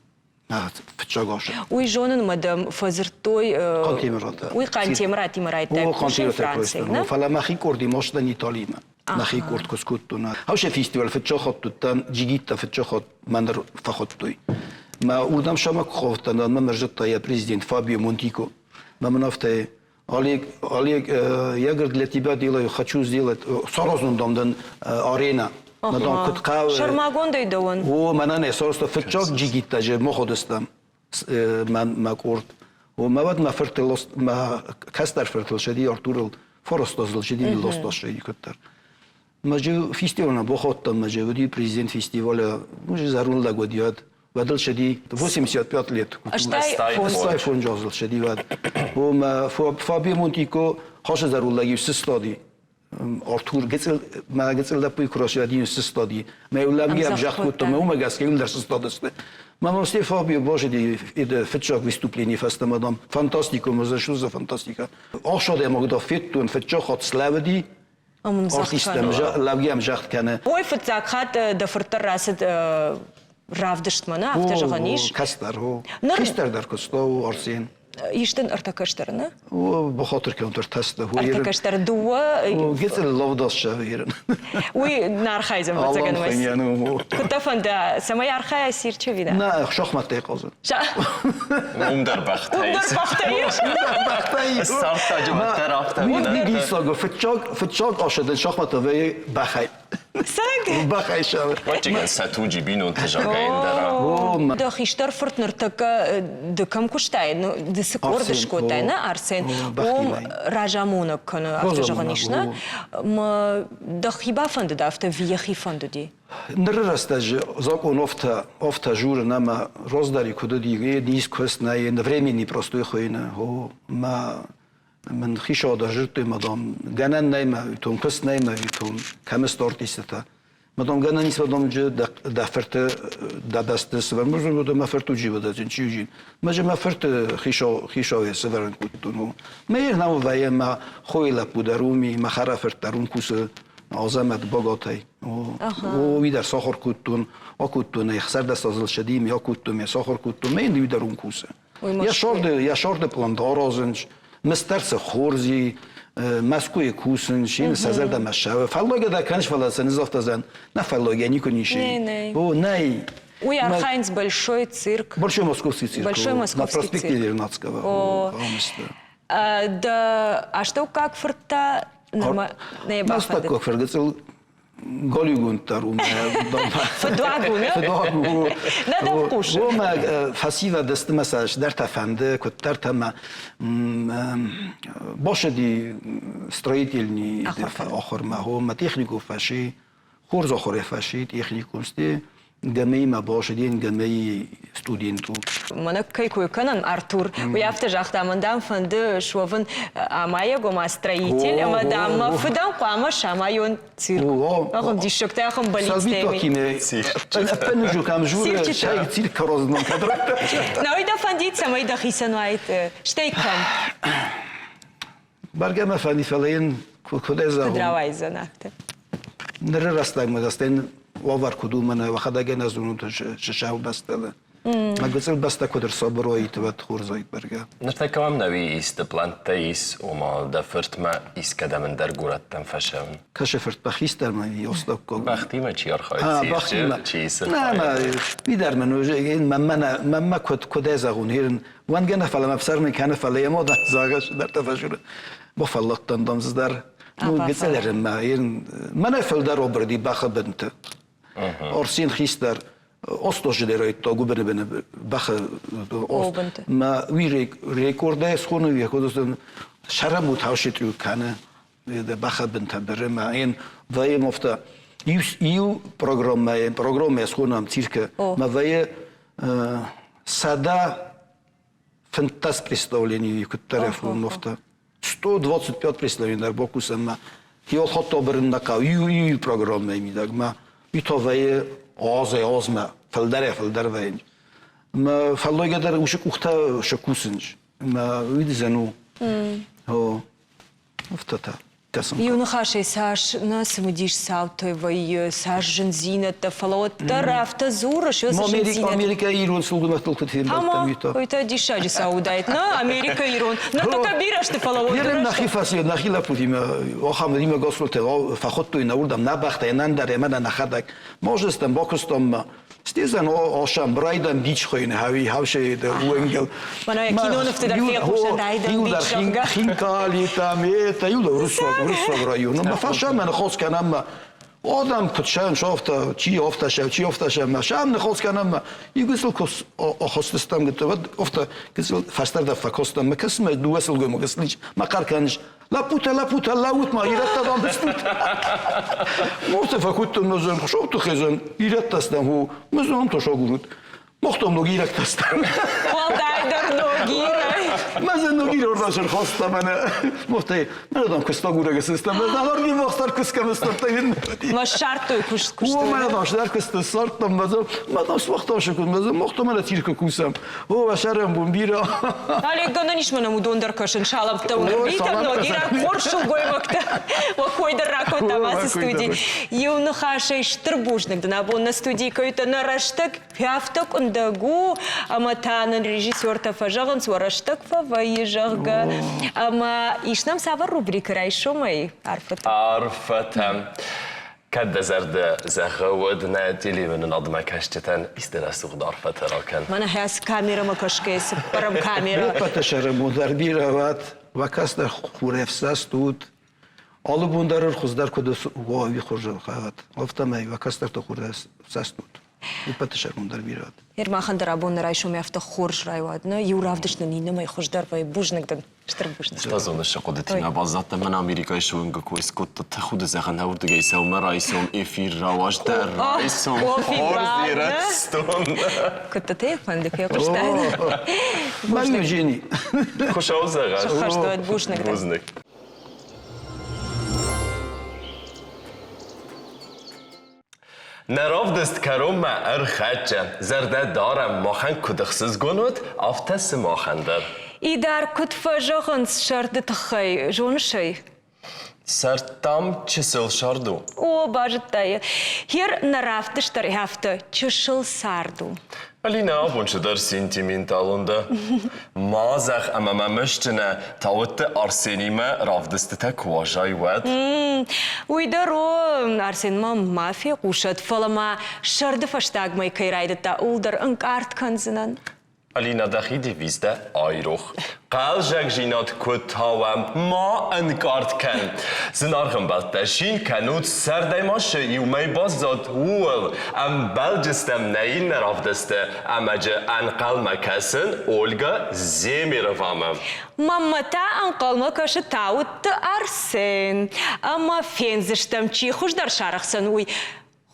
Фыццаг азы. Уый зонынмӕ дӕм фӕдзырдтой. Хъантемыратӕ. Уый Хъантемыратимӕ райдыдтай кусын Францийы, нӕ? Фӕлӕ мӕхи къордимӕ ацыдӕн Италимӕ. Мӕхи къорд куы скодтон. Хаусе фестиваль фыццаг хатт уыдтӕн, джигиттӕ фыццаг хатт мӕ ныр фӕхуыдтой. Мӕ уырдӕм сӕмӕ куы хъавыдтӕн, мӕ мӕ зыдта йӕ президент Фабио Монтико. Мӕ мын афтӕ Олег, Олег, я, говорит, для тебя делаю, хочу сделать, саразын дам дын арена. Дам куыд хъӕуы. Сӕрмагондӕй дӕуӕн? О, мӕнӕн ӕй сарӕзта фыццаг джигиттӕ моходыстӕм мӕ къорд. О, мӕ уӕд мӕ фыртыл, мӕ кӕстӕр фыртыл сӕди Артурыл, форостазыл сӕди лостаз сӕди куыддӕр. Мӕ фестивалмӕ бахаудтӕн, мӕ уыди президент фестиваля, ну, зӕронд лӕг уыди уӕд. Уӕд ыл сӕди 85 лет. Ӕстай фонд азыл сӕди уӕд. О, мӕ Фабио Монтико хасы зӕронд лӕг сыстади. Артур гыцъыл, мӕ гыцъыл лӕппуйы куы расиади, сыстади. Мӕ иу лӕмги ӕмзагъд кодта, мӕ уымӕ гӕсгӕ иу дӕр сыстадысты. Мама все Фабио базыди фыццаг выступление фӕстӕмӕ дам фантастика, ма что за фантастика. Ӕхсадӕмаг да федтон, фыццаг хатт слӕвыди, Артисттӕм лӕугӕ ӕмзагъд кӕны. Ой, фыццаг хатт дӕ фырт дӕр рацыд равдыстмӕ, нӕ афтӕ зӕгъӕн ис? Кӕстӕр, о. Хистӕр дӕр куыста, о, Арсен. Ис дын ӕртӕ кӕстӕры, нӕ? О, бахатыр кӕнут ӕртӕ Ӕртӕ кӕстӕры, дыууӕ... Гыцъыл ловдас сӕвӕрын. Уый нӕ архайдзӕн, ӕвӕццӕгӕн, Куыд дӕ фӕнда, цӕмӕй архайа цирчы ӕви нӕ? Нӕ, шахматтӕй хъазын. Уым дӕр бӕхтӕ Уым дӕр бӕхтӕ ис. Бӕхтӕ ис. Ссардта уӕддӕр афтӕ. Диссаг фыццаг фыццаг асадын шахматтӕ вӕййы бӕхӕй. Саг? Бӕхӕй сӕвӕр. Вӕччигӕн сӕ туджы бинонты зӕгъгӕ ӕндӕра. Дӕ хистӕр фырт ныртӕккӕ ды кӕм куыстай, ды цы къорд скодтай, нӕ, Арсен, уым разамонӕг кӕны, афтӕ зӕгъӕн ис, нӕ? Дӕхи бафӕндыд афтӕ, ӕви йӕхи фӕндыди? Ныры рӕстӕджы закъон офтӕ, офтӕ журын ӕмӕ раздӕри куыд уыди, е низ куыст нӕ, е временный простой хуыйны. О, мӕ мын хицауад зыдтой, мадам, гӕнӕн нӕй мӕ уйтон, куыст нӕй мӕ уйтон, кӕм сты артисттӕ. Мадам гӕнӕн ис мадам дӕ фырты дӕ бӕсты сывӕр. Мӕ мӕ фырт уджи уыдӕджын чи уджин. Мӕ же мӕ фырты хицауӕй сывӕрын кодтон. Мӕ ернау вӕййы мӕ хойы лӕппу дӕр уым и, мӕ хӕрӕфырт дӕр уым кусы Азӕмӕт Богатӕй. Уый дӕр сахуыр кодтон, акодтон ӕй, 16 сӕдими акодтон, ме сахуыр кодтон, мӕ йын дӕр уым кусы. Йӕ сорды пълан аразынц, мыстӕрцы хорзи, Мӕскуыйы кусынц, йын сӕ зӕрдӕмӕ ссӕуы. Фӕллойгӕ дӕр кӕныс, фӕлӕ сын афтӕ зӕгъын, нӕ фӕллойгӕ никуы нисы. О, нӕй. Уый архайынц Большой цирк. Большой Московский цирк. Большой Московский На проспекте Вернадского. Дӕ астӕуккаг фырт та нырма нӕ бафӕндыд? Астӕуккаг фырт гыццыл галиугонд дӕр у. Фыдуаг у, нӕ? Фыдуаг у. Нӕ дӕм хъусы. Уомӕ фӕсивӕд ӕстымӕ сӕ цыдӕртӕ фӕнды, куыддӕртӕ ма босыди строительный ахуырмӕ, уомӕ техникум фӕси, хорз ахуырӕй фӕси техникум сте, ГМИ-мӕ бацыдин, ГМИ студент у. Мӕнӕ кӕй кой кӕнӕм, Артур, уый афтӕ загъта, мӕн дам фӕнды суӕвын амайӕг, ома строитель, ӕмӕ дам мӕ фыдӕн хъуамӕ самайон цирк. Ахӕм диссӕгтӕ, ахӕм бӕллицтӕ. Науи дӕ фӕндид, цӕмӕй дӕхицӕн уаид, стӕй кӕм? Бӕргӕ мӕ фӕнди, фӕлӕ йын куыд ӕй зӕгъон? Куыд рауайдзӕн афтӕ? Ныры рӕстӕгмӕ гӕсгӕ йын уавӕр куыд у, мӕнӕ уӕхӕдӕг ӕнӕ зонут сау бӕстӕлы. Мӕ гыццыл бӕстӕ куыд ӕрсабыр уаид, уӕд хорз уаид бӕргӕ. Ныртӕккӕ мӕм нӕуи исты пълӕнттӕ ис, ома дӕ фыртмӕ искӕдӕм ӕндӕр горӕттӕм фӕцӕуын? Кӕсы фырт мӕ хистӕрмӕ Остапко. Бӕхтимӕ чи архайы, бӕхтимӕ. Чи цы Нӕ, нӕ, уый дӕр мӕн мӕнмӕ куыд куыд ӕй зӕгъон, Уӕнгӕ нӕ фӕлӕ мӕ ӕфсӕрмы кӕны, фӕлӕ йӕ мода зӕгъы, цыдӕртӕ фӕсуры. Бафӕлладтӕн дам цыдӕр. Ну, гыццылӕрынмӕ, мӕнӕ фылдӕр обырди бӕхы бынты. Орсин хистӕр остожидеройдта гуыбыны быны бӕхы мӕ уый рекордӕй схоны, сӕрӕмут хаушитъю кӕны бӕхы бынтӕ быры мӕ ин вӕййы офта иу программӕйы программӕ схонӕм циркы мӕ вӕййы 115 представлений куыддӕр ӕфлон 125 представлений дӕр бакусӕм мӕ хиолхотто бырын нӕ хъӕуы иу иу программӕйы мидӕг мӕ уый та вӕййы азӕй азмӕ фылдӕрӕй фылдӕр вӕййы мӕ фӕллойгӕ дӕр уыцы къухтӕ сӕ кусынц мӕ уый дызӕн у о Афтӕтӕ. Иу ныхасӕй цас нӕ цымыдис цаутӕ вӕййы, цас зындзинӕдтӕ, фӕлӕ уӕддӕр афтӕ дзурыс, уыцы зындзинӕдтӕ. Америкӕйы ирон сылгоймӕгтыл куыд фембӕлдтӕн, уый та. Уый та диссаджы цау уыдаид. Нӕ, Америкӕ ирон. Ныртӕккӕ бирӕ сты, фӕлӕ уӕддӕр. Нӕхи фӕсивӕд, нӕхи лӕппутимӕ ахӕм имӕ гастролтӕ фӕхуыдтой нӕ уырдӕм, нӕ бӕхтӕ, нӕ ӕндӕр ӕмӕ нӕ нӕхӕдӕг. Можестӕм, бакуыстам ма. Стезен осам брайдан бич хойны хави хавше уенгел. Мана кинонывты дӕр фехъусӕн райдан бич, зӕгъгӕ. Хинкали там это юда уруссаг уруссаг район. Ма фашам ныхос кӕнӕм Адам куыд сӕм софта, чи офта сӕ, чи офта сӕ, ма сӕм ныхос кӕнӕм Игуысыл охостыстам гыццыл, офта гыццыл фӕстӕрдӕр фӕкостам, ма кӕсмӕ дыууӕ сылгоймаг слич, ма хъӕр кӕныс, Лӕппутӕ, лӕппутӕ, лӕуут ма, ирӕттӕ дам стут. Морте фӕкуыдтон мӕзӕн, хуысопты хезӕн, ирӕттӕ стӕм ху, мӕзӕн то согурут. Мохтом ног ирӕттӕ стӕм. Уӕлдайдӕр ногирӕй. Мӕзӕн ногир ордасыр хаста мӕнӕ. Мохтӕй, мӕнӕ дам куыстагурӕг стӕм, мӕ арги мохтар куыскӕм стӕм, Ма ссардтой куыст куысты. О, мӕнӕ дам сдар куысты ссардтам, мӕзӕн, мӕ дам смохтам шыкун, мӕзӕн мохтом мӕнӕ циркы кусӕм. О, уӕ сӕрӕнбон бирӕ. Олег, гӕнӕн ис мӕнӕ уыдон дӕр кӕсын салӕмттӕ уын ӕрвитӕм ногираг хорз сылгоймӕгтӕ. Уӕ кой дӕр ракодтам ацы студи. Иу ныхасӕй стыр бузныг дын абон нӕ студийы кӕй нӕ рӕстӕг афтӕ къуындӕг у, ӕмӕ та нын режиссертӕ фӕзӕгъынц, уӕ рӕстӕг фӕвӕййы, зӕгъгӕ. Ӕмӕ ис нӕм цавӕр рубрикӕ райсомӕй? Арфӕтӕ. Арфӕтӕ. Кӕд дӕ зӕрдӕ зӕгъы, уӕд нӕ телеуынынадмӕ кӕсджытӕн исты рӕсугъд арфӕтӕ ракӕн. Мӕнӕ хӕс камерӕмӕ кӕсгӕ цыппӕрӕм камерӕ. Ӕппӕты сӕрӕмон дӕр бирӕ уӕд, уӕ кӕстӕр хурӕфсӕст ут. Алы бон дӕр хуыздӕр куыд уа, уый хорзӕхӕд. Афтӕмӕй уӕ кӕстӕрты хурӕфсӕст ут. Ӕппӕты сӕрмон дӕр бирӕ уӕд. Ермахан дӕр абон нӕ райсомӕй афтӕ хорз райуад. Нӕ иу равдыст нын иннӕмӕй хуыздӕр вӕййы. Бузныг дын. Стыр бузныг. Цы зоныс, хъуыдытимӕ баззадтӕ мӕн Америкӕйы суынгы кой скодта тӕхуды зӕгъын уырдыгӕй сӕумӕрайсом эфир рауаздӕр райсом хорз Ирыстон. Куыдтытӕ фӕнды фехъуыстай? Мӕн Евгений. Хуыцау зӕгъӕд. Сыххӕст уӕд, бузныг. Бузныг. Нӕ равдыст кӕронмӕ ӕрхӕццӕ. Зӕрдӕ дарӕм, махӕн куыд ӕхсызгон уыд, афтӕ сымахӕн дӕр. Идар, куыд фӕзӕгъынц сӕрды тыххӕй, зоныс ӕй? Сӕрд, дам, чысыл сӕрд у. О, базыдта йӕ. Хер нӕ равдыст дӕр афтӕ чысыл цард у. Алинӕ, абон цыдӕр сентименталон дӕ. Ма зӕгъ ӕмӕ мӕ мӕстджынӕ Тауытты Арсенимӕ равдыстытӕ куы уазай, уӕд? Уый дӕр о, Арсенмӕ ма фехъусӕд, фӕлӕ ма сӕрды фӕстагмӕ кӕй райдыдта, ууыл дӕр ӕнкъард кӕндзынӕн. Алина, дӕхи девиз дӕ айрох. Хъӕлзӕгдзинад куы тауӕм, ма ӕнкъард кӕн. Зынаргъ ӕмбӕлттӕ, цин кӕнут, сӕрдӕй ма цы иумӕ баззад, ууыл. Ӕмбӕлджыстӕм нӕ иннӕ равдысты ӕмӕджы ӕнхъӕлмӕ кӕсын Ольга Земеровамӕ. Маммӕ та ӕнхъӕлмӕ кӕсы Тауытты Арсен. Ӕмӕ фендзыстӕм, чи хуыздӕр сарӕхсдзӕн, уый.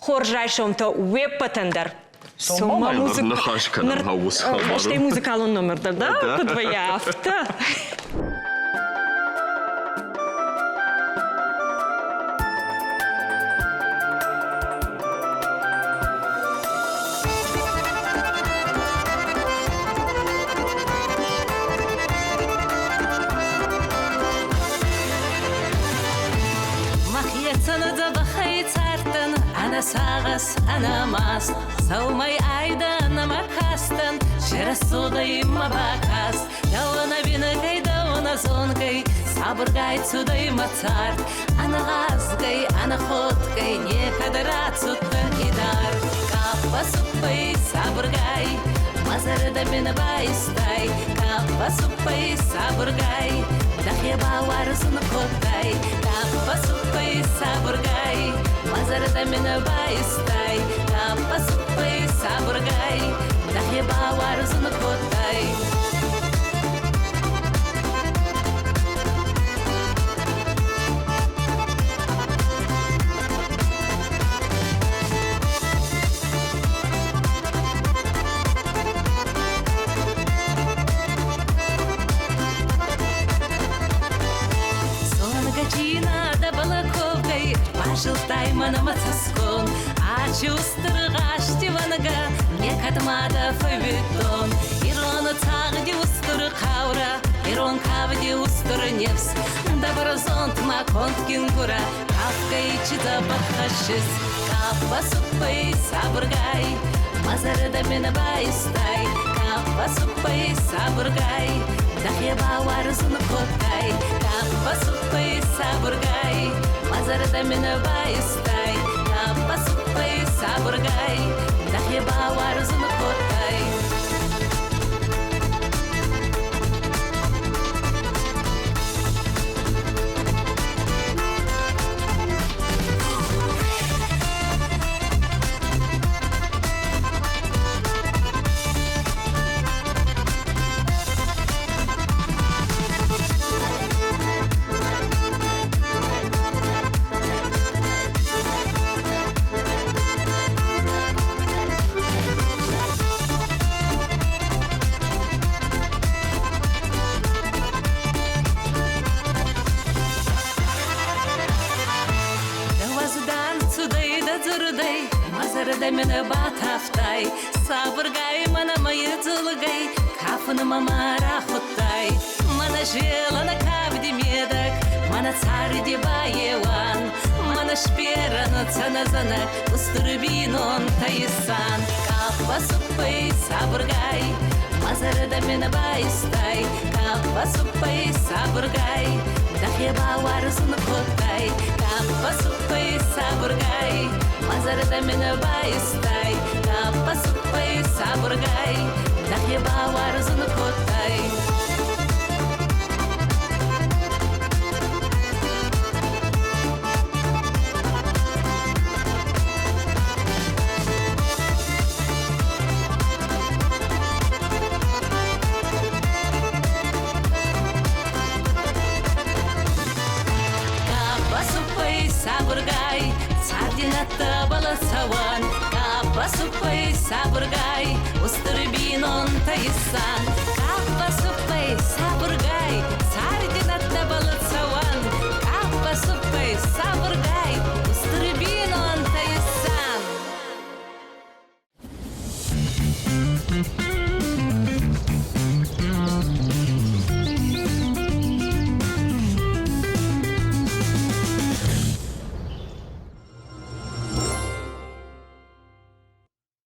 Хорз райсомтӕ уе ппӕтӕн дӕр! Цомма ныхас кӕнӕм уыцы хабарыл. Стӕй музыкалон номер дӕр, да? Куыд вӕййы, афтӕ. Мӕхецӕн дзӕбӕхӕй цардтӕн, ӕнӕ сагъӕс, ӕнӕ маст. Сӕумӕй айдӕнмӕ кастӕн, се рӕсугъдӕй мӕ бакаст. Дӕуӕн ӕвинӕгӕй, дӕуӕн ӕзонгӕй, сабургай цудӕй мӕ цард. Ӕнӕгъазгӕй, ӕнӕходгӕй некӕд рацудтӕн идард. Каппа-суппӕй сабургай, мӕ зӕрдӕ мин байстай. Каппа-суппӕй сабургай, дӕхе бауарзун кодтай. Каппа-суппӕй сабургай, мӕ зӕрдӕ мин байстай. Каппа-суппӕй сабургай, дӕхе бауарзун кодтай. Солонгачина балаковкой базылтай мӕнӕ цӕсгон. Ачы устыр гъастиванга некӕд ма дӕ фӕууидтон. Ирон цагъди устур хъаурӕ, ирон кавди устур нефс. Дӕ бӕрзондмӕ кондгин гурӕ, кафгӕй чи дзӕбӕх хӕссис. Каппа-суппӕй сабургай, мӕ зӕрдӕ мин байстай. Каппа-суппӕй сабургай, дӕхе бауарзун кодтай. Каппа-суппӕй сабургай, мӕ зӕрдӕ мин байстай. Каппа-суппӕй сабургай, дӕхе бауарзун кодтай. Дӕ уӕздан цудӕй, дӕ дзурдӕй, мӕ зӕрдӕ мин батавтай. Сабыргай мӕнӕ мӕйы дзулгӕй кафынмӕ мӕ рахуыдтай. Мӕнӕ зелӕн кавди медӕг, мӕнӕ царди баеуан, мӕнӕ сберӕн цӕнӕзӕнӕ устур бийнонтӕ исан. Каппа-суппӕй сабыргай, мӕ зӕрдӕ мин байстай. Каппа-суппӕй сабыргай, дӕхе бауарзун кодтай. Каппа-суппӕй сабыргай, мӕ зӕрдӕ мин байстай. Каппа-суппӕй сабыргай, дӕхе бауарзун кодтай. Каппа-суппӕй сабыргай, царди нӕдтӕбӕл цӕуӕн. Каппа-суппӕй сабыргай, устур бийнонтӕ исан.